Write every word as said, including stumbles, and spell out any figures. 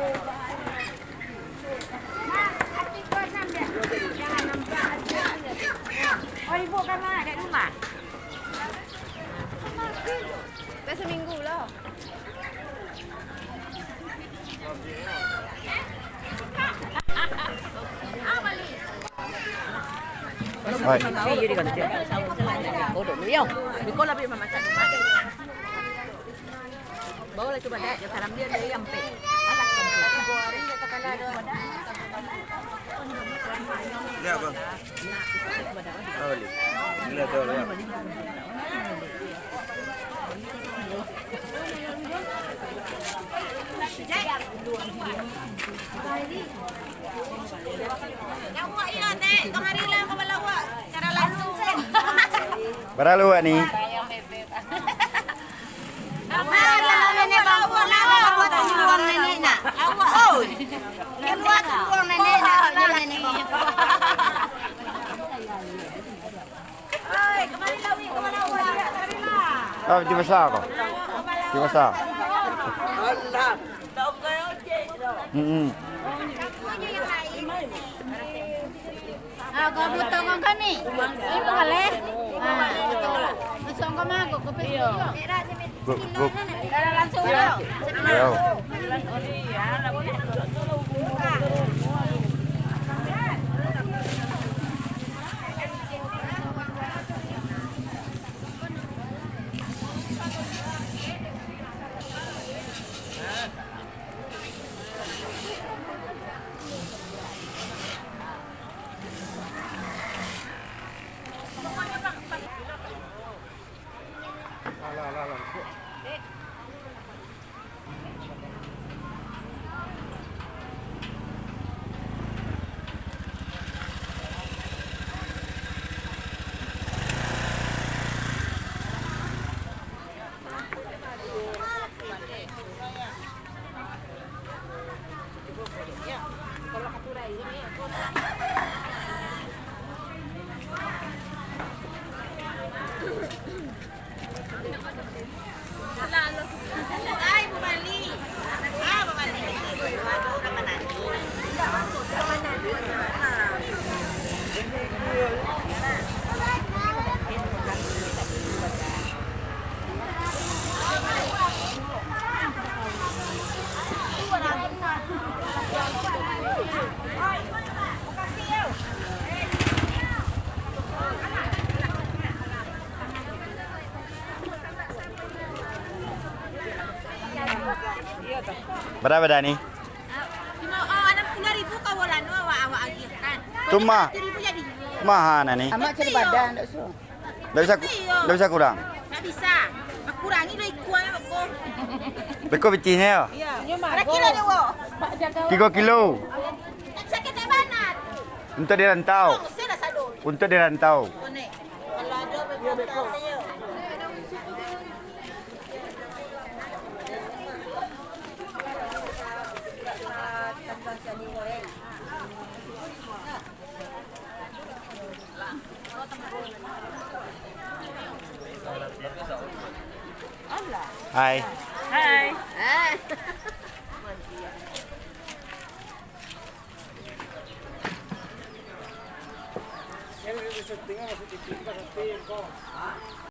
Oh, ibu kan ada di rumah? Dah seminggu lah. Hai. Bawa lah cuba dah, dia salam dia, dia yang pe. Alah, kampung. Lihat, bang. Tahu, Li? Lihat, tahu, lihat. Bara lo awak ni? Oh, di pasar ko? Di pasar. Mm-mm. Ah, kau butuh kau kami. Ini boleh. Ah, langsung kau mangkuk, kau pergi. Buk, buk. Kalau langsung kau. Yo. Bara dah ni? Cuma, oh, anam puluah ribu kawalan tu awak, awak agihkan. Tu mah. Satu ribu jadi. Maha nah ni. Amak cari badan, ndak usah. Ndak bisa ku-, ndak bisa kurang. Ndak bisa. Bakurangi lah ikua lah, beko. Beko pitihnyo yo? Iyo. Bara kilo nyo, wo? Tigo kilo. Sakik tak banat. Untuk di rantau. Ongkos lah sado. Untuk di rantau. Konek. Kalau ado berjuta sayo. Hai. Hai.